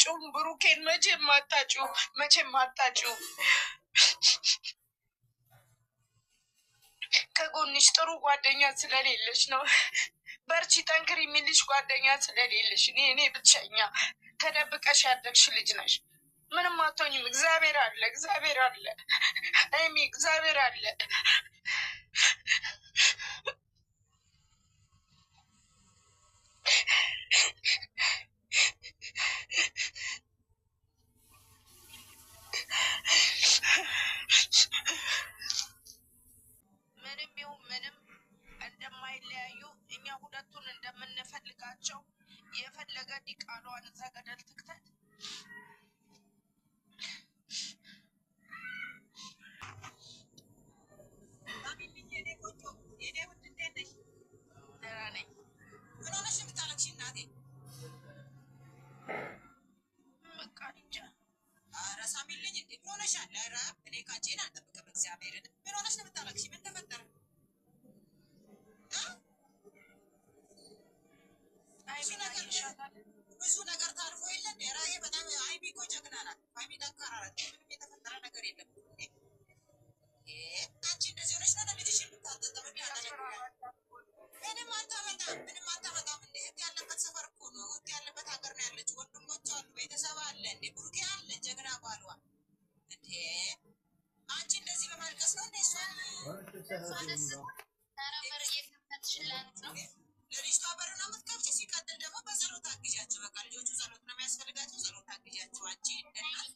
አታጪውም። ብሩኬን መቼም አታጪውም። መቼም አታጪውም። ከጎንሽ ጥሩ ጓደኛ ስለሌለሽ ነው። በርቺ ጠንክር የሚልሽ ጓደኛ ስለሌለሽ እኔ ብቸኛ ተደብቀሽ ያደግሽ ልጅ ነሽ። ምንም አትሆኝም። እግዚአብሔር አለ፣ እግዚአብሔር አለ፣ ሀይሚ እግዚአብሔር አለ። ምንም ይሁን ምንም እንደማይለያዩ እኛ ሁለቱን እንደምንፈልጋቸው የፈለገ ዲቃሏን እዛ ገደል ትክተት። ደህና ነኝ። ምን ሆነሽ ነው የምታለቅሺ እናቴ? በቃ እንጃ። ኧረ ሳሚልኝ እንዴ ምን ሆነሻል? ኧረ እኔ ካንቺ ይሄን አልጠብቅም። እግዚአብሔርን ምን ሆነሽ ነው የምታለቅሺ? ምን ተፈጠረ? ብዙ ሀይሚን ነገር አይሻታል። ብዙ ነገር ታልፎ የለ እንዴ? ኧረ ይሄ በጣም ሀይሚ እኮ ጀግና ናት። ሀይሚ ጠንካራ ናት። ምንም የተፈጠረ ነገር የለም። እንዴ አንቺ እንደዚህ ሆነሽ ነው ልጅሽ የምታጠጠው? ምንም አታመጣም፣ ምንም አታመጣም። እንደ ህግ ያለበት ሰፈር እኮ ነው፣ ህግ ያለበት ሀገር ነው ያለችው። ወንድሞች አሉ፣ ቤተሰብ አለ፣ እንዴ ብሩኬ አለ፣ ጀግና ባሏ። እንዴ አንቺ እንደዚህ በማልቀስ ነው እንደ እሷን ለልጅቷ በር ነው የምትከፍቺ። ሲቀጥል ደግሞ በጸሎት አግዣቸው። በቃ ልጆቹ ጸሎት ነው የሚያስፈልጋቸው፣ ጸሎት አግዣቸው። አንቺ እንደ እናት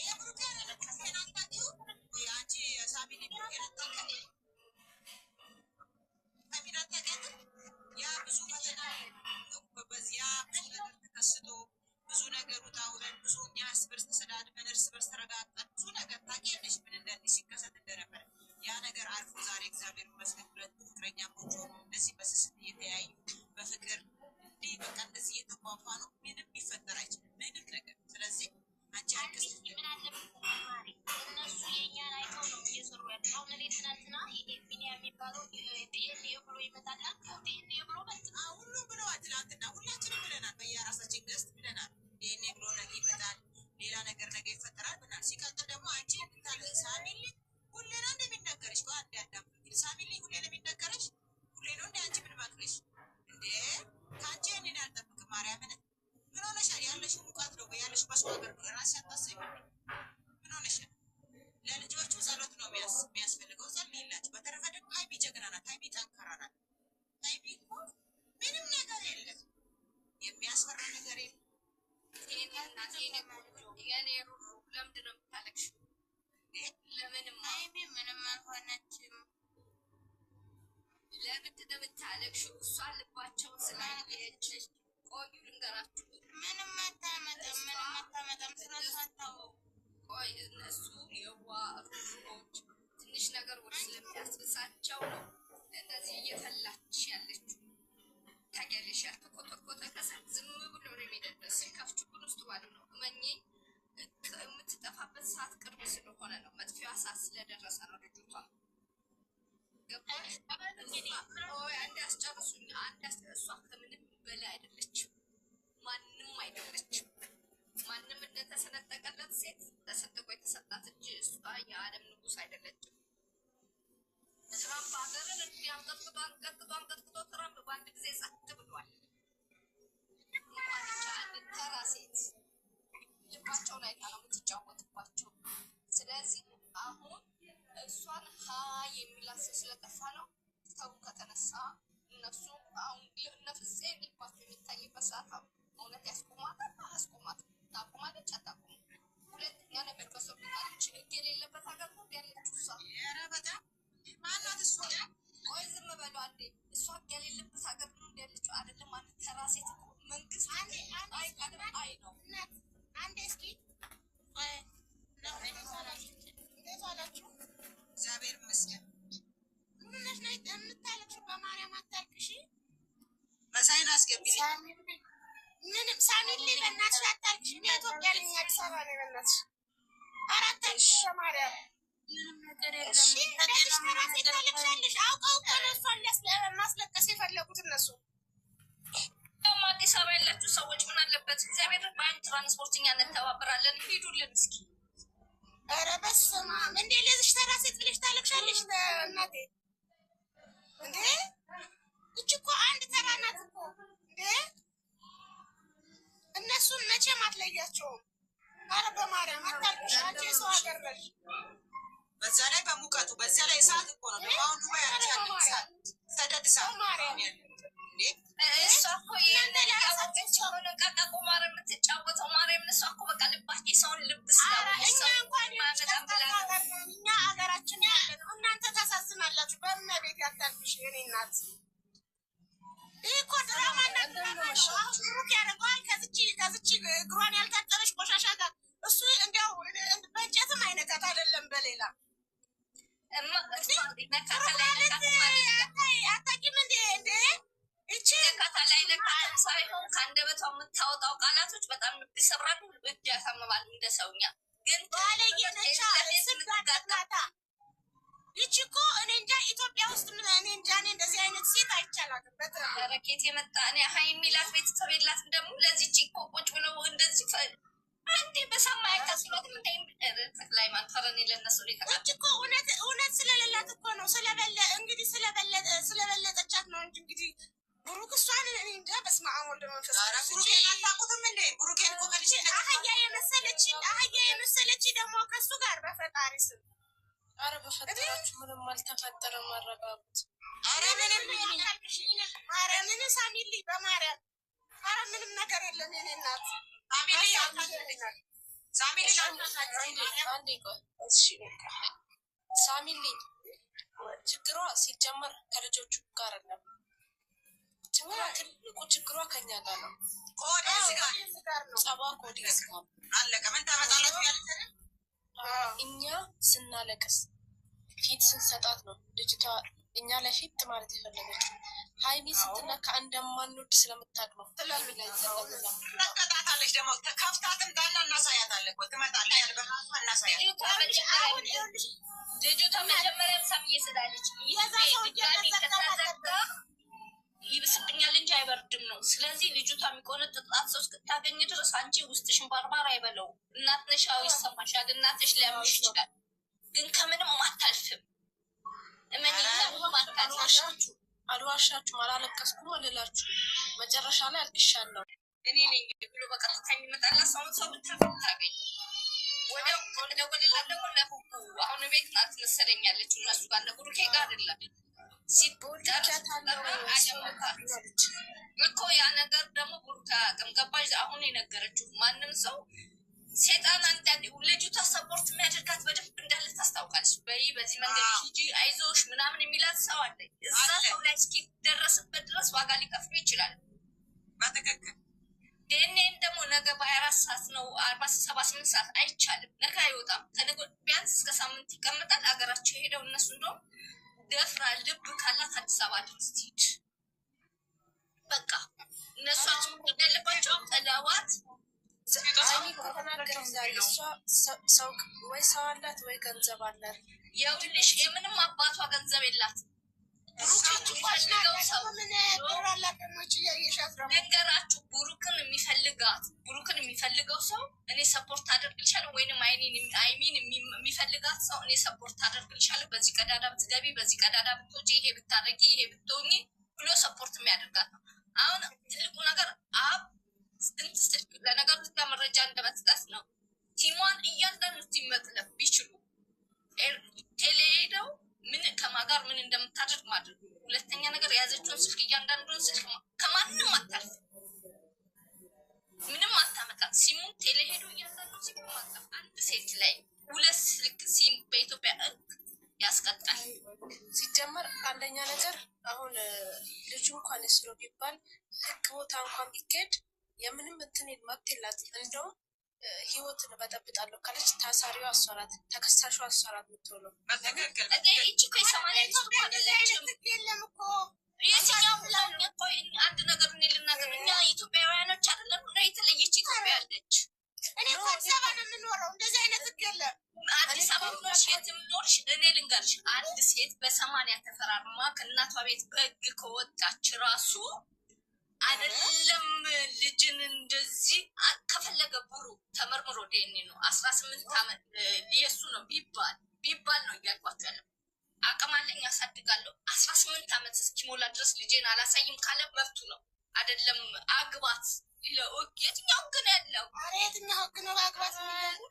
የብሩኬ አይደለም ብሩኬን አታውቂውም ወይ አንቺ ሳሚሊ? ብሩኬን አታውቂውም? ሳሚን አታውቂያትም? ያ ብዙ ፈተና በዚያ ብዙ ነገር ተከስቶ ብዙ ነገር ውጣ ውረድ ብዙ እኛ እርስ በርስ ተሰዳድበን እርስ በርስ ተረጋግጠን ብዙ ነገር ታውቂያለሽ፣ ምን እንደዚህ ሲከሰት እንደነበረ። ያ ነገር አልፎ ዛሬ እግዚአብሔር ይመስገን ሁለቱ ፍቅረኛሞች ሆኖ እንደዚህ በስስት እየተያዩ በፍቅር እንዲህ በቃ እንደዚህ እየተፏፏ ነው። ምንም ሊፈጠር አይችልም፣ ምንም ነገር። ስለዚህ አንቺ አልቅስ። ምን አለ መሰለሽ እነሱ የእኛን አይተው ነው እየሰሩ ያሉት። አሁን እኔ ትናንትና ይሄ ቢኒያ የሚባለው ዲኤንኤ ብሎ ይመጣና ዲኤንኤ ብሎ መጣ። ሁሉም ብለዋል። ትናንትና ሁላችንም ብለናል፣ በየራሳችን ገዝት ብለናል። ይሄኔ ብሎ ነገ ይመጣል፣ ሌላ ነገር ነገ ይፈጠራል ብለናል። ሲቀጥል ደግሞ አንቺ ሳሚልኝ ሁሌ ነው እንደሚነገርሽ። ቆይ አንዴ አዳምጪኝ። ሳሚልኝ ሁሌ ነው የሚነገርሽ፣ ሁሌ ነው እንደ አንቺ ምን መክርሽ እንዴ? ከአንቺ ይሄንን አልጠብቅም። ማርያምን ምን ሆነሻል? ያለሽው ሙቀት ነው ያለሽው በሰው ሀገር ነው። ራስሽ አታስቢም እንዴ? ምን ሆነሻል? ለልጆቹ ጸሎት ነው የሚያስፈልገው፣ ጸልይላቸው። በተረፈ ደግሞ ሀይሚ ጀግና ናት። ሀይሚ ጠንካራ ናት። ሀይሚ እኮ ምንም ነገር የለም፣ የሚያስፈራ ነገር የለም። የኔ ሩሩ ለምንድን ነው የምታለቅሺው? ለምንማ ሀይሚ ምንም አልሆነችም። ለምንድን ነው የምታለቅሺው? እሷ ልባቸውን ስላየች ቆዩ ልንገራችሁ። ምንም አታመጣም፣ ምንም አታመጣም። ስለሷ አታወሩ። ቆይ እነሱ የዋ ሩሩዎች ትንሽ ነገር ወደ ስለሚያስብሳቸው ነው እንደዚህ እየፈላች ያለችው። ታውቂያለሽ፣ ያልተኮተኮተ ከሰል ዝም ብሎ ነው የሚደርስ። ሲከፍቹ ግን ውስጡ ባዶ ነው። እመኚኝ፣ የምትጠፋበት ሰዓት ቅርብ ስለሆነ ነው። መጥፊያዋ ሰዓት ስለደረሰ ነው። ልጅቷ ገባሽ? ቆይ አንድ አስጨርሱኝ። አንድ እሷ ከምንም በላይ አይደለችም። ማንም አይደለችም። ማንም እንደተሰነጠቀለት ሴት ተሰንጥቆ የተሰጣት እንጂ እሷ የዓለም ንጉሥ አይደለችም። ትራምፕ ሀገርን እንዲህ አንቀጥቅጦ አንቀጥቅጦ አንቀጥቅጦ ትራምፕ በአንድ ጊዜ ጸጥ ብሏል። እንኳን ይቻ አንድ ተራ ሴት ልባቸውን አይታ ነው የምትጫወትባቸው። ስለዚህ አሁን እሷን ሀ የሚላት ሰው ስለጠፋ ነው ሰው ከተነሳ እነሱ አሁን እነ ፍፄ ልባቸው የሚታይበት ሰዓት አሁን እውነት ያስቆማታል አያስቆማትም? ታቆማለች አታቆምም? ሁለተኛ ነገር በሰው ቢጣለች ህግ የሌለበት ሀገር ነው ያለችው እሷ። ኧረ በጣም ማናት እሷ? ቆይ ዝም በሉ አንዴ። እሷ ህግ የሌለበት ሀገር ነው ያለችው አይደለም። አንድ ተራ ሴት እኮ መንግስት አይ ቀለም አይ ነው። እናት አንዴ እስኪ ቆይ፣ እንዴት ዋላችሁ? እግዚአብሔር ይመስገን። ምን ሆነሽ ነው የምታለቅሺው? በማርያም አታልቅሺ። መሳይን አስገቢልኝ። ምንም ሳሚልኝ፣ በእናትሽ አታልቅሺ። እኔ ኢትዮጵያ ነኝ፣ አዲስ አበባ ነኝ። በእናትሽ ኧረ አታልቅሺ በማርያም። እሺ እንደዚህ ተራ ሴት ታለቅሻለሽ? አውቀው እኮ ነው እሷን ማስለቀስ የፈለጉት እነሱ። አዲስ አበባ ያላችሁ ሰዎች ምን አለበት እግዚአብሔር በአንድ ትራንስፖርት እኛ እንተባበራለን። ሂዱልን እስኪ። ኧረ በስመ አብ! እንዴ ለዚች ተራ ሴት ብለሽ ታለቅሻለሽ እናቴ? እንዴ እች እኮ አንድ ተራ ናት እኮ እንዴ! እነሱን መቼም አትለያቸውም። ኧረ በማርያም አታልቅሽ፣ አንቺ የሰው ሀገር ነሽ። በዛ ላይ በሙቀቱ በዛ ላይ እሳት እኮ ነው። ደግሞ አሁን ዱባይ ያለች ያለ እሳት ሰደድ እሳት ነው በማርያም ያለው እንዴ። እሷ እኮ ይሄንን ያወቀች የሆነ ቃቃ ቁማር የምትጫወተው ማርያምን፣ እሷ እኮ በቃ ልባት የሰውን ልብ ኧረ ስላወቀች እኛ ሰው እንኳን ማመጣም ብላ ነው። ሀገር ነን፣ እኛ ሀገራችን ያለ ነው። እናንተ ታሳዝናላችሁ። በእመቤት አታልቅሽ የኔ እናት። ይህ እኮ ድራማ እና ድራማ ነው። አሁን ብሩክ ያደርገዋል ከዝቺ ከዝቺ እግሯን ያልታጠበች ቆሻሻ ጋር እሱ እንዲያው በእንጨትም አይነካት አይደለም በሌላ እማ እሷ ነካታ ብሩክ ላይ ማለት ነካትም አይደለም አታውቂም እንዴ? እንዴ እቺ ነካታ ላይ ነካትም ሳይሆን ከአንደበቷ የምታወጣው ቃላቶች በጣም ልብ ይሰብራሉ፣ ልብ ያሳምማል። እንደ ሰውኛ ግን ባለጌ ነቻ ለፌዝ ስጋት የምትጋጋ ናታ። ይቺ እኮ እኔ እንጃ ኢትዮጵያ ውስጥ ምን እኔ እንጃ እኔ እንደዚህ አይነት ሴት አይቻላትም። በጣም ረኬት የመጣ እኔ ሀይ የሚላት ቤተሰብ የላትም። ደግሞ ለዚች እኮ ቁጭ ብለው እንደዚህ አንዴ በሰማ ያካስሏትም እንደ ጠቅላይ ማንፈረን ለነሱ እች እኮ እውነት እውነት ስለሌላት እኮ ነው ስለበለ እንግዲህ ስለበለጠ ስለበለጠቻት ነው እንጂ እንግዲህ ብሩክ እሷን እኔ እንጃ። በስመ አብ ወወልድ ወመንፈስ ኧረ ቅዱስ። እቺ ብሩኬን አታውቁትም እንዴ? ብሩኬን እኮ ከልጅነት አህያ የመሰለች አህያ የመሰለች ደግሞ ከሱ ጋር በፈጣሪ ስም አረ በፈጠራችሁ ምንም አልተፈጠረም። አረጋጉት። ኧረ ምንም ማርያምን ሳሚልኝ በማርያም ኧረ ምንም ነገር የለም የኔ እናት። ሳሚሊ አሳሚልኝ አታውቁትም። ሳሚሊ አንዴ አንዴ ቆይ እሺ በቃ ሳሚልኝ፣ ችግሯ ሲጀመር ከልጆቹ ጋር አይደለም። ችግሯ ትልቁ ችግሯ ከኛ ጋር ነው። ከ audience ጋር ጋር ነው። ጸቧ ከ audience ጋር ነው። አለቀ። ምን ታመጣላችሁ ያለች አይደል? እኛ ስናለቅስ ፊት ስንሰጣት ነው ልጅቷ እኛ ላይ ፊት ማለት የፈለገችው። ሀይሚ ስትነካ እንደማንወድ ስለምታውቅ ነው ሀይሚ ላይ ዘለላ ትረገጣታለች ደግሞ ከፍታ ትምጣና እናሳያታለን እኮ ትመጣለች። በራሷ እናሳያታለን። አሁን ይኸውልሽ ልጅቷ መጀመሪያም ሳምዬ ስላለች ይህ የዛ ሰውዬ ድጋሚ መዘጋት ከተዘጋ አለበት። ይብስብኛል እንጂ አይበርድም ነው። ስለዚህ ልጅቷ የሚቆነጥጣት ሰው እስክታገኝ ድረስ አንቺ ውስጥሽን ባርባር አይበለው። እናት ነሽ፣ አዎ ይሰማሻል። እናትሽ ሊያምሽ ይችላል፣ ግን ከምንም አታልፍም። እመኚኝ፣ ከምንም አታልፍም። አልዋሻችሁ አልዋሻችሁም፣ አላለቀስኩም አልላችሁም። መጨረሻ ላይ አልቅሻለሁ። እኔ ነኝ ብሎ በቀጥታ የሚመጣላት ሰውን ሰው ብታገኝ ወዲያው ከተደወለላት ደግሞ ለቡቡ አሁን ቤት ናት መሰለኝ ያለችው እነሱ ጋር እነ ብሩኬ ጋር አይደለም። ሲጠራ አደመጣት እኮ ያ ነገር ደግሞ ብሩኬ አያውቅም። ገባሽ? አሁን የነገረችው ማንም ሰው ሴጣን አንዳንዴ ልጅቷ support የሚያደርጋት በደንብ እንዳለ ታስታውቃለች። በይ በዚህ መንገድ ሂጂ፣ አይዞሽ ምናምን የሚላት ሰው አለ። እዛ አለ። ሰው ላይ እስኪደረስበት ድረስ ዋጋ ሊከፍሉ ይችላሉ። በትክክል ዲኤንኤን ደግሞ ነገ በ24 ሰዓት ነው 48 ሰዓት አይቻልም። ነገ አይወጣም። ከነገ ቢያንስ እስከ ሳምንት ይቀመጣል። አገራቸው ሄደው እነሱ እንደውም ደፍራ ልብ ካላት አዲስ አበባ ድረስ ትሂድ። በቃ እነሱ ያለባቸው ጥለዋት ሀይሚ እኮ ተናገረች ዛሬ። እሷ ሰው ወይ ሰው አላት ወይ ገንዘብ አላት። የውልሽ የምንም አባቷ ገንዘብ የላትም። ብሩክን የሚፈልገው ሰው ምን ብር አላት ደግሞ ይህች እያየሻት ደግሞ ልንገራችሁ፣ ብሩክን የሚፈልጋት ብሩክን የሚፈልገው ሰው እኔ support አደርግልሻለሁ፣ ወይንም አይሚን የሚፈልጋት ሰው እኔ support አደርግልሻለሁ፣ በዚህ ቀዳዳ ብትገቢ፣ በዚህ ቀዳዳ ብትወጪ፣ ይሄ ብታደርጊ፣ ይሄ ብትሆኚ ብሎ support የሚያደርጋት ነው። አሁን ትልቁ ነገር አብ ስንት ስልክ ለነገሩ እዚህ ጋር መረጃ እንደመስጠት ነው። team ሟን እያንዳንዱ team መጥለፍ ቢችሉ ቴሌ ሄደው ምን ከማጋር ምን እንደምታደርግ ማድረግ ነው። ሁለተኛ ነገር የያዘችውን ስልክ እያንዳንዱን ስልክ ከማንም አታልፍ፣ ምንም አታመጣም። ሲሙን ቴሌ ሄዶ እያንዳንዱ ሲም ማጣፍ አንድ ሴት ላይ ሁለት ስልክ ሲም በኢትዮጵያ ሕግ ያስቀጣል። ሲጀመር አንደኛ ነገር አሁን ልጁ እንኳን ስሎ ቢባል ህግ ቦታ እንኳን ቢካሄድ የምንም እንትን መብት የላትም። እንደውም ህይወትን በጠብጣለሁ ካለች ታሳሪዋ እሷ ናት፣ ተከሳሿ እሷ ናት የምትሆነው። በትክክል እኔ ይቺ እኮ የሰማንያ ልጅ እኮ ኢትዮጵያ እንደዚህ አይደለችም። አይነት ህግ የለም እኮ። የትኛው ቆይ አንድ ነገር እኔ ልናገር፣ እኛ ኢትዮጵያውያኖች አይደለም እና የተለየች ኢትዮጵያ አለች። እኔ እኮ አዲስ አበባ ነው የምኖረው። እንደዚህ አይነት ህግ የለም። አዲስ አበባ ኖርሽ የትም ኖርሽ፣ እኔ ልንገርሽ፣ አንድ ሴት በሰማንያ ተፈራርማ ከእናቷ ቤት በህግ ከወጣች ራሱ አይደለም ልጅን እንደዚህ ከፈለገ ቡሩ ተመርምሮ ዲኤንኤ ነው 18 ዓመት የእሱ ነው ቢባል ቢባል ነው እያልኳቸው ያለው። አቅም አለኝ አሳድጋለሁ። 18 ዓመት እስኪሞላ ድረስ ልጄን አላሳይም ካለ መብቱ ነው። አይደለም አግባት ሊለው የትኛው ህግ ነው ያለው? ኧረ የትኛው ህግ ነው አግባት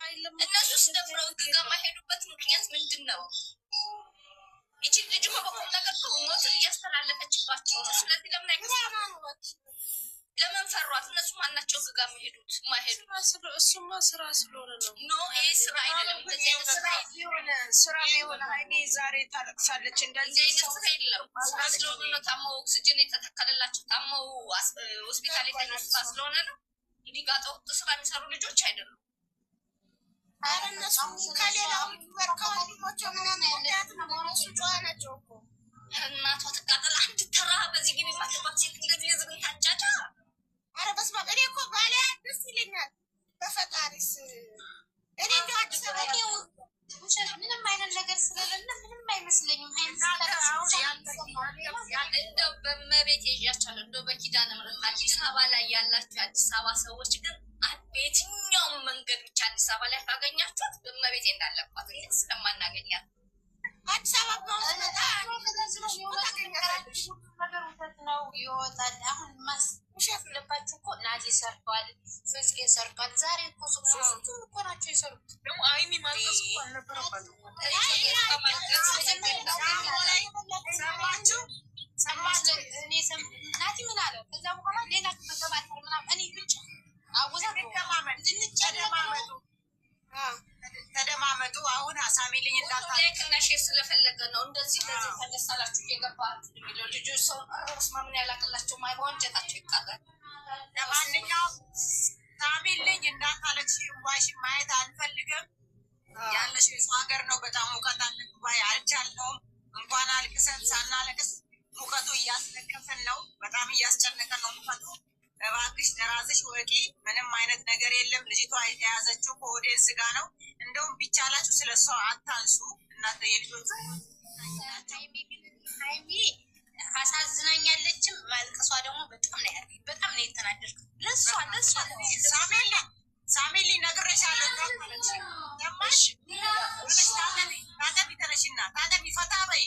የሚለው? እነሱስ ደፍረው ህግ ጋር ማይሄዱበት ምክንያት ምንድን ነው? ይቺ ልጅ እኮ በቁም ነገር እኮ ሞትን እያስተላለፈችባቸው ነው። ስለዚህ ለምን አይከሳትም? ድራማ ነው በቃ። ለምን ፈሯት? እነሱ ማናቸው ህግ ጋር የሚሄዱት የማይሄዱት? እሱማ ስራ ስለሆነ ነው። No ይሄ ስራ አይደለም። እንደዚህ አይነት ስራ ቢሆን ስራ ቢሆን ሀይሚ ዛሬ ታለቅሳለች። እንደዚህ እንደዚህ አይነት ሰው ስራ የለም። ስራ ስለሆነ ነው ታመው ኦክሲጅን የተተከለላቸው ታመው ሆስፒታል የተኙ ስራ ስለሆነ ነው። እንዲህ ጋጠ ወጥ ስራ የሚሰሩ ልጆች አይደሉም። ኧረ እነሱ ከሌላው ጋር ከወንድሞቿ ምናምን ያለት ነው። እነሱ ጨዋ ናቸው እኮ። እናቷ ትቃጠል። አንድ ተራ በዚህ ግቢ የማትባል ሴት እንደዚህ ህዝብን ታጫጫ። ኧረ በስመ አብ። እኔ እኮ ባሌ ደስ ይለኛል። በፈጣሪስ እኔ እንደው አዲስ አበባ ውሸት ምንም አይነት ነገር ስለሌለ ምንም አይመስለኝም። ሀይሚ እናንተ ስታለቅስ አሁን ብቻ ነው የሚሰማው። ሌላ እንደው በመቤት ይዣቸዋለሁ። እንደው በኪዳነ ምሕረት አዲስ አበባ ላይ ያላችሁ የአዲስ አበባ ሰዎች ግን በየትኛውም መንገድ ብቻ አዲስ አበባ ላይ ካገኛችኋት በመቤቴ እንዳለኳት እንግዲህ ስለማናገኛት አዲስ አበባ በአሁኑ ስመጣ ታገኛታለሽ። ነገር ውሸት ነው ይወጣል። አሁን ውሸት ነው። ማስለባችሁ እኮ ናቲ ሰርቷል፣ ፍፄ ሰርቷል። ዛሬ እኮ ሶስቱ እኮ ናቸው የሰሩት። ደግሞ አይሚ ማልቀስ እኮ አልነበረባትም። ሰማችሁ ሰማችሁ? እኔ ናቲ ምን አለ? ከዛ በኋላ ሌላ መቀባጠር ምናምን እኔ ብቻ አወዛግበው ተደማመጡ፣ እንድንጨነቅ ነው። ተደማመጡ፣ ተደማመጡ። አሁን አሳሚልኝ እንዳታ like እና share ስለፈለገ ነው እንደዚህ እንደዚህ ተነሳላችሁ እየገባ እንትን የሚለው ልጆች ሰው ስማምን ያላቅላቸው ማይሆን እንጀታቸው ይቃጠል። ለማንኛውም ሳሚልኝ እንዳታለቅሺ፣ እንባሽን ማየት አንፈልግም። ያለሽው የሰው ሀገር ነው። በጣም ሙቀት አለ ዱባይ፣ አልቻልነውም። እንኳን አልቅሰን ሳናለቅስ ሙቀቱ እያስለቀሰን ነው። በጣም እያስጨነቀን ነው ሙቀቱ። እባክሽ ለራስሽ ወቂ። ምንም አይነት ነገር የለም። ልጅቷ የያዘችው ከኦዲየንስ ጋር ነው። እንደውም ቢቻላችሁ ስለ እሷ አታንሱ። እናንተ የልጆቹ ሀይሚ ግን ሀይሚ አሳዝናኛለችም። ማልቀሷ ደግሞ በጣም ነው ያለኝ። በጣም ነው የተናደድኩት። ለእሷ ለእሷ ሳሚሊ ሳሚሊ ነግሬሻለሁ። እንዳታለቅሺ ሰማሽ? ታጠቢ ታጠቢ፣ ተነሽና ታጠቢ፣ ፈታ በይ።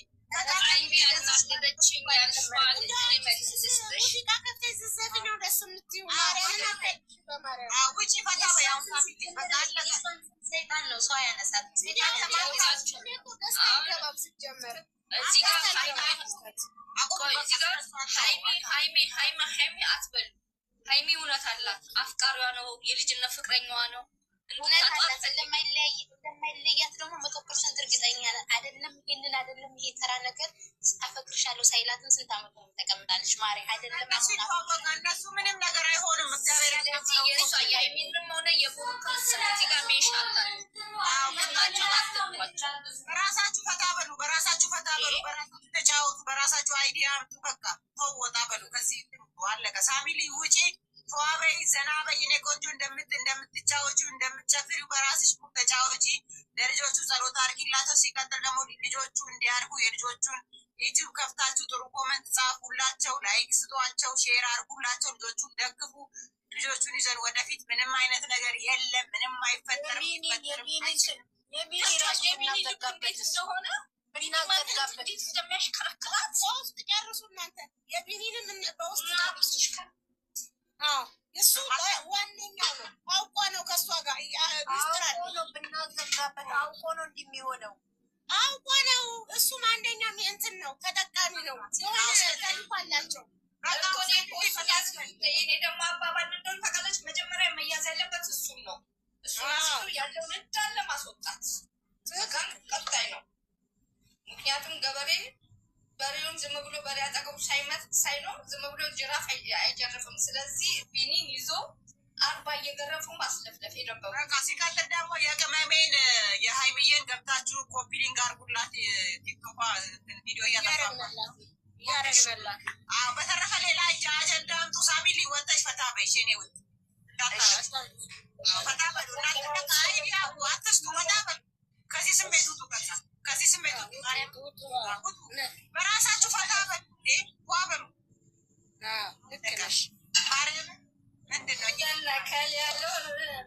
ሀይሚ ያናደደችኝ ያልሽዋ ልጅ እኔ መልስ ልስጥሽ። ሙዚቃ ከፍተሽ ስትዘፍኚ ነው ደስ የምትይው። ማርያምን አታልቅሽ በማርያም። ውጪ ፈታ በይ። አሁን ሳሚሊ በቃ አለቀ። ሰይጣን ነው ሰው ያነሳት። ሰይጣን ይኸውላችሁ እኔ እኮ ደስታ አይገባም ሲጀመር። እዚህ ጋር ሀይሚ አቁም። ቆይ እዚህ ጋር ሀይሚ ሀይሚ ሀይሚ ሀይሚ አትበሉ። ሀይሚ እውነት አላት። አፍቃሪዋ ነው፣ የልጅነት ፍቅረኛዋ ነው። እውነት እንድታጡ አላት። አትፈልግም። እንደማይለያት ደግሞ 100% እርግጠኛ ነን። አይደለም ይሄንን አይደለም ይሄ ተራ ነገር አፈቅርሻለሁ ሳይላትም ስንት ዓመት ነው ተቀምጣለች። ማሬ አይደለም እነሱ አሁን ይተዋወቃ። እነሱ ምንም ነገር አይሆንም። እግዚአብሔር ስለዚህ የእሷ የሀይሚንም ሆነ የቡሩክን ስም እዚህ ጋር mention አታድርጉ። ስማቸውን አትጥሯቸው። በራሳችሁ ፈታ በሉ። በራሳችሁ ፈታ በሉ። በራሳችሁ ተጫወቱ። በራሳችሁ idea አምጡ። በቃ ተው፣ ወጣ በሉ ከዚህ አለቀ። ሳሚሊ ውጪ፣ ተዋ በይ፣ ዘና በይ። እኔ ቆንጆ እንደምትጫወቺው እንደምትጨፍሪው በራስሽ mood ተጫወቺ። ለልጆቹ ጸሎት አድርጊላቸው። ሲቀጥል ደግሞ ልጆቹ እንዲያድጉ የልጆቹን ዩቲዩብ ከፍታችሁ ጥሩ comment ጻፉላቸው፣ like ስጧቸው፣ share አድርጉላቸው። ልጆቹን ደግፉ። ልጆቹን ይዘን ወደፊት ምንም አይነት ነገር የለም፣ ምንም አይፈጠርም። ሊፈጠርም አይችልም። የቢኒ ራሱ የቢኒ ልብ እንዴት ብናዘጋበት እንደሆነ ቢኒ ማለት ብናዘጋበት እንዴት እንደሚያሽከረክራት በውስጥ ጨርሱ እናንተ። የቢኒንም በውስጥ ምናምን ጨርሱ። አዎ እሱ ዋነኛው ነው። አውቆ ነው ከእሷ ጋር ሚስጥር አውቆ አለው። ነው ብናዘጋበት፣ አውቆ ነው እንዲህ የሚሆነው። አውቆ ነው። እሱም አንደኛ እንትን ነው ተጠቃሚ ነው። የሆነ ተልእኮ አላቸው። እኮ እኔ እኮ እሱን ያዝኩት። እኔ ደግሞ አባባል ምን እንደሆነ ታውቃለች። መጀመሪያ መያዝ ያለበት እሱን ነው። እሱን አስይዞ ያለውን እንዳለ ማስወጣት ቀን ቀጣይ ነው። ምክንያቱም ገበሬ በሬውን ዝም ብሎ በሬ አጠገቡ ሳይመት ሳይኖር ዝም ብሎ ጅራፍ አይጀርፍም። ስለዚህ ቢኒን ይዞ 40 እየገረፉ ማስለፍለፍ የነበሩ በቃ ሲቀጥል ደግሞ የቅመሜን የሀይሚዬን ገብታችሁ copy link አድርጉላት። ቲክቶኳ እንትን ቪዲዮ እያጠፋባት እያረግንላት አዎ። በተረፈ ሌላ አጀንዳ አምጡ። ሳሚሊ ወጥተሽ ፈታ በይ የኔ ውድ እንዳታረቂ። ፈታ በሉ እናንተ። በቃ idea አትስጡ። ፈታ በሉ። ከዚህ ስሜት ውጡ። በቃ ከዚህ ስሜት ውጡ። ማርያም ውጡ። በራሳችሁ ፈታ በሉ እንዴ ዋ በሉ። ልክ ነሽ። ማርያምን ምንድን ነው? ምንድን ነው ያለው?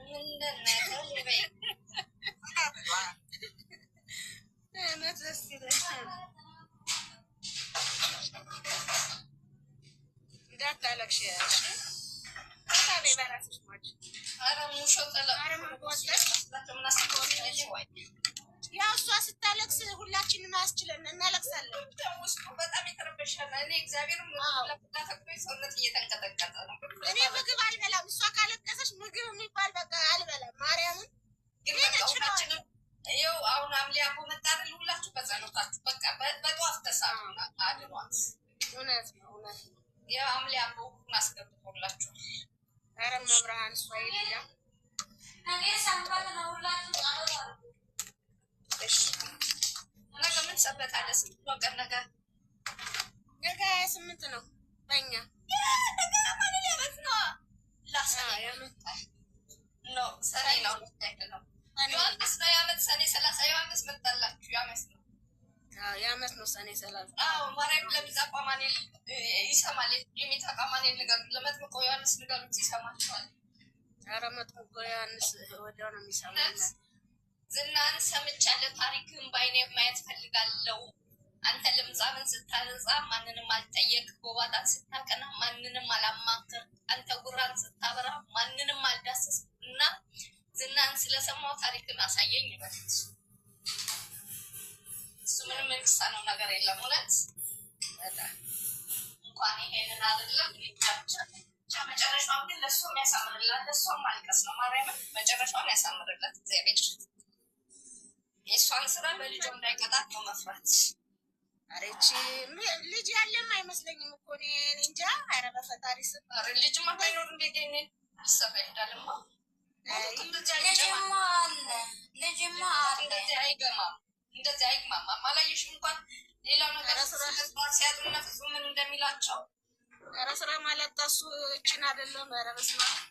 ምንድን ነው ያለው? በይ። ፈታ በሉ። እውነት ደስ ይላል። እንዳታለቅሽ እሺ። ፈታ በይ በራስሽ ሟች። ኧረ ሙሾ ተለ- ኧረ ምን በወጣሽ። ምን አስበወጣሽ? ወይ ያው እሷ ስታለቅስ ሁላችንም አያስችለን እናለቅሳለን። ውስጡ በጣም የተረበሸ ነው። እኔ እግዚአብሔር ተክሎ ሰውነት እየተንቀጠቀጠ ነው። እኔ ምግብ አልበላም። እሷ ካለቀሰች ምግብ የሚባል በቃ አልበላም። ማርያምን ግን በቃ ሁላችንም ይኸው አሁን ሐምሌ አቦ መጣ አይደል? ሁላችሁ በጸሎታችሁ በቃ በጧፍ ተሳሉና አድኗት። እውነት ነው፣ እውነት ነው። ይኸው ሐምሌ አቦ አስገብቶላችሁ ኧረ መብርሃን እሷ የሌላ ነገ ሰንበት ነው። ሁላችሁ ጸሎት አድርጉ። እሺ። ነገ ምን ሰንበት አለ? ስንት ነው ቀን ነገ? ነገ 28 ነው በእኛ። ነገ ማን ሊያመት ነው? ላሰኔ ነው ሰኔ ነው ነው ዮሐንስ ነው የዓመት ሰኔ 30 ዮሐንስ መጣላችሁ። የዓመት ነው የዓመት ነው ሰኔ 30። አዎ ማርያም ለሚጻቋ ማኔል ይሰማል። የሚጻቋ ማኔል ንገሩት፣ ለመጥምቆ ዮሐንስ ንገሩት፣ ይሰማቸዋል። ኧረ መጥምቁ ዮሐንስ ወዲያው ነው የሚሰማው። እውነት ዝናን ሰምቻለሁ፣ ታሪክህን በዓይኔ ማየት ፈልጋለሁ። አንተ ለምጻምን ስታነጻ ማንንም አልጠየቅ፣ ጎባጣን ስታቀና ማንንም አላማክር፣ አንተ ጉራን ስታበራ ማንንም አልዳሰስ እና ዝናን ስለሰማው ታሪክን አሳየኝ ይበሉት። እሱ ምንም የሚሳነው ነገር የለም። እውነት በጣም እንኳን ይሄንን አይደለም ብቻ መጨረሻውን ግን ለእሷም ያሳምርላት፣ ለእሷም ማልቀስ ነው። ማርያምን መጨረሻውን ያሳምርላት እግዚአብሔር። የእሷን ስራ በልጇ እንዳይቀጣት ነው መፍራት። ኧረ ይህቺ ልጅ ያለም አይመስለኝም እኮ እኔ እንጃ። ኧረ በፈጣሪ ስም ኧረ ልጅማ ባይኖር እንዴት ይሄንን ይሰራ ይሄዳልማ። እንደዚህ አይገማም፣ ልጅማ አለ፣ ልጅማ አለ። እንደዚህ አይገማም፣ እንደዚህ አይግማማም። አላየሽም? እንኳን ሌላው ነገር ሲያጡና ፍጹም ምን እንደሚላቸው ኧረ ስራ ማለት እሱ እችን አይደለም። ኧረ በስመ አብ።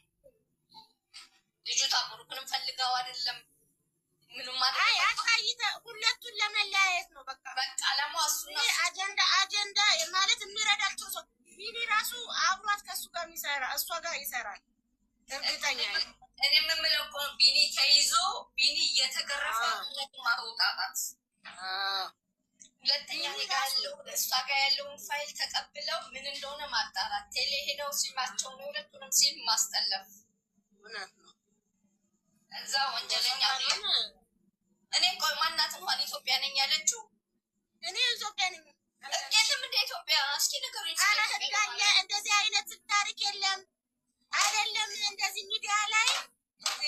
ልጁ ታቦሩክንም ፈልገው አይደለም ምንም አይ አይደለም። አሳይተ ሁለቱን ለመለያየት ነው በቃ። በቃ አላማዋ እሱና ይሄ አጀንዳ አጀንዳ ማለት የሚረዳቸው ሰው ቢኒ ራሱ አብሯት ከእሱ ጋር የሚሰራ እሷ ጋር ይሰራል። እርግጠኛ ነኝ። እኔ የምምለው እኮ ቢኒ ተይዞ ቢኒ እየተገረፈ ማውጣጣት አዎ። ሁለተኛ እኔ ጋር ያለው እሷ ጋር ያለውን ፋይል ተቀብለው ምን እንደሆነ ማጣራት፣ ቴሌ ሄደው ሲማቸውን የሁለቱንም ሲም ማስጠለፍ፣ እውነት ነው። እዛ ወንጀለኛ እኔ ቆይ ማናት እንኳን ኢትዮጵያ ነኝ ያለችው እኔ ኢትዮጵያ ነኝ። የለም እንደ ኢትዮጵያ እስኪ ንገሩኝ። ኧረ ህግ አለ። እንደዚህ አይነት ታሪክ የለም አይደለም። እንደዚህ ሚዲያ ላይ እንዴ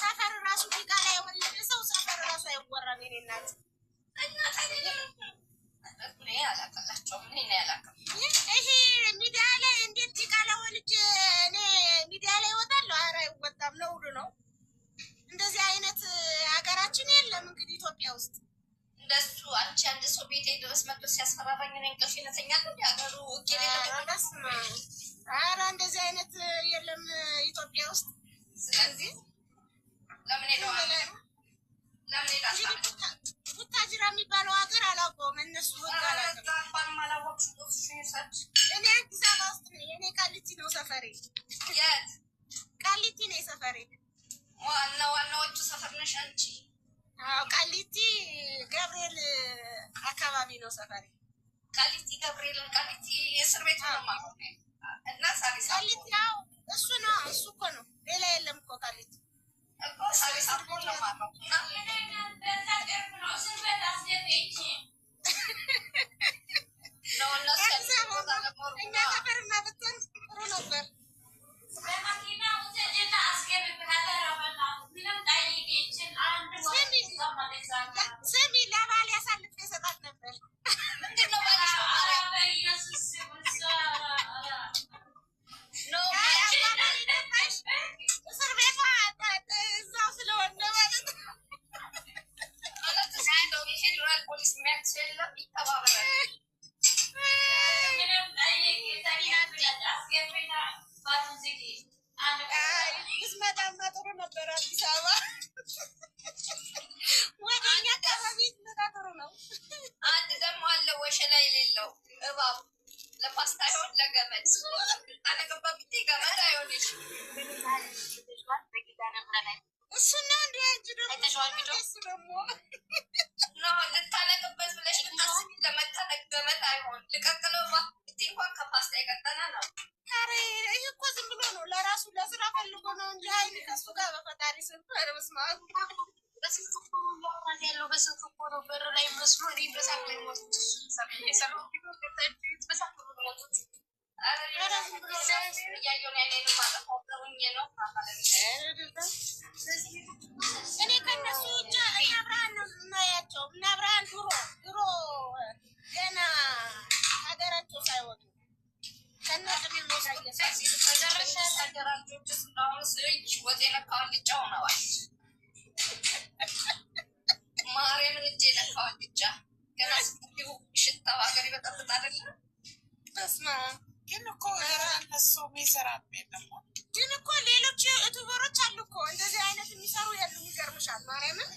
ሰፈር ራሱ ዲቃላ ላይ የወለደ ሰው ሰፈር ራሱ አይወራም። የኔ እናት እና ታዲያ ለምን እኔ አላውቅላቸውም። እኔ አላውቅም። ይሄ ሚዲያ ላይ እንዴት ዲቃላ ወልጄ እኔ ሚዲያ ላይ እወጣለሁ? ኧረ አይወጣም፣ ነውር ነው። እንደዚህ አይነት ሀገራችን የለም እንግዲህ ኢትዮጵያ ውስጥ። እንደሱ አንቺ አንድ ሰው ቤቴ ድረስ መጥቶ ሲያስፈራራኝ እኔ እንቅልፌን እተኛለሁ። የሀገሩ ሕግ የሌለበት ኧረ በስመ አብ። ኧረ እንደዚህ አይነት የለም ኢትዮጵያ ውስጥ። ስለዚህ ለምን ሄደው ለምን ሄዳ ቡታጅራ የሚባለው ሀገር አላውቀውም። እነሱ ህግ አላውቅም። እንኳንም አላወቅሽም። ጦስሽን ይውሰድ። እኔ አዲስ አበባ ውስጥ ነኝ። እኔ ቃሊቲ ነው ሰፈሬ። የት ቃሊቲ ነው ሰፈሬ። ዋና ዋናዎቹ ሰፈር ነሽ አንቺ። አዎ ቃሊቲ ገብርኤል አካባቢ ነው ሰፈሬ። ቃሊቲ ገብርኤልን ቃሊቲ እስር ቤት ነው ማለት ነው። እና ሳሪስ አቦ ቃሊቲ ያው እሱ ነው፣ እሱ እኮ ነው። ሌላ የለም እኮ ቃሊቲ። እኮ ሳሪስ አቦ ነው ማለት ነው። እና እስር ቤት አስገቢ። ነው እነሱ አዲስ ያሉት ቦታ አበባ ደግሞ እኛ ሰፈርና ብትሆን ጥሩ ነበር። በመኪና ውሰጂና አስገቢ። ምንም ጠይቂ። ይችን አንድ ስሚ ስሚ፣ ለባል ያሳልፍ የሰጣት ነበር። ምንድን ነው ባልሽ መማሪያ በኢየሱስ ስም ነው አይ አባባል ገባሽ? እስር ቤቷ እዛው ስለሆነ ማለት ነው። ማለት እስኪ እንደው የፌዴራል ፖሊስ የሚያውቅ ሰው የለም ይተባበራል። ምንም ጠይቂ። አስገቢና ባቱን ዝጊ። አንድ አይ ብትመጣማ ጥሩ ነበር። አዲስ አበባ ወደ እኛ አካባቢ ብትመጣ ጥሩ ነው። አንድ ደግሞ አለ ወሸላ የሌለው እባብ ለፓስታ አይሆን ለገመድ አለገባ ብቴ ገመድ አይሆንሽ። እሱን ነው እንደ አንቺ ደግሞ አይተሽዋል ቪዲዮ? እሱ ደግሞ No፣ ልታነቅበት ብለሽ ብታስቢ ለመታነቅ ገመት አይሆን። ልቀቅለው ባቲ እንኳን ከፓስታ የቀጠነ ነው። ኧረ ይህ እኮ ዝም ብሎ ነው ለራሱ ለስራ ፈልጎ ነው እንጂ ሀይሚ ከሱ ጋር በፈጣሪ ስም፣ ኧረ በስመ አብ። በስልክ እኮ ነው እያወራን ያለው። በስልክ እኮ ነው በር ላይ መስሎ እኔ በሳቅ ነው የሞትኩት። የሰራው ቪዲዮ በሳቅ ነው የሞቱት። ኧረ ኧረ ዝም ብሎ ነው። እያየሁ ነው። አይኔንም ማጠፋው ሁኜ ነው። እኔ ከእነሱ ውጭ እነ አብርሃን ነው የማያቸው። እነ አብርሃን ድሮ ድሮ ገና ሀገራቸው ሳይወጡ ከነ ቅመም ጋር እየሰሩ መጨረሻ ያሳደራ ልጆች እስካሁን ስልጅ ወጥ የነካውን ልጫ ሆነዋል። ማርያምን እጅ የነካውን ልጫ ገና ስትገቡ ሽታው ሀገር ይበጠብጥ አይደለም። በስመ አብ። ግን እኮ ኧረ እነሱ የሚሰራ የለም። ግን እኮ ሌሎች YouTuber ኦች አሉ እኮ እንደዚህ አይነት የሚሰሩ ያሉ፣ ይገርምሻል። ማርያምን።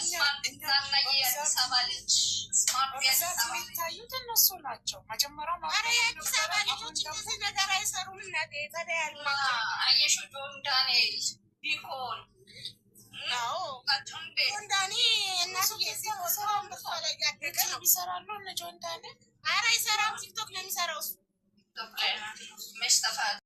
Smart ዛናዬ የአዲስ አበባ ልጅ smart የአዲስ በብዛት አበባ ልጅ የሚታዩት እነሱ ናቸው። መጀመሪያ ኧረ የአዲስ አበባ ልጆች እንደዚህ ነገር አይሰሩም። እናቴ ታዲያ ያሉ ናቸው። አየሽው፣ ጆን ዳንኤል ዲኮን አዎ። ናቸው እንዴ? ጆን ዳኒ እናትዬ እዚህ ስራውን በሷ ላይ እያደገ ነው። ይሰራሉ እነ ጆን ዳንኤል። ኧረ አይሰራም። ቲክቶክ ነው የሚሰራው እሱ። መች ተፋ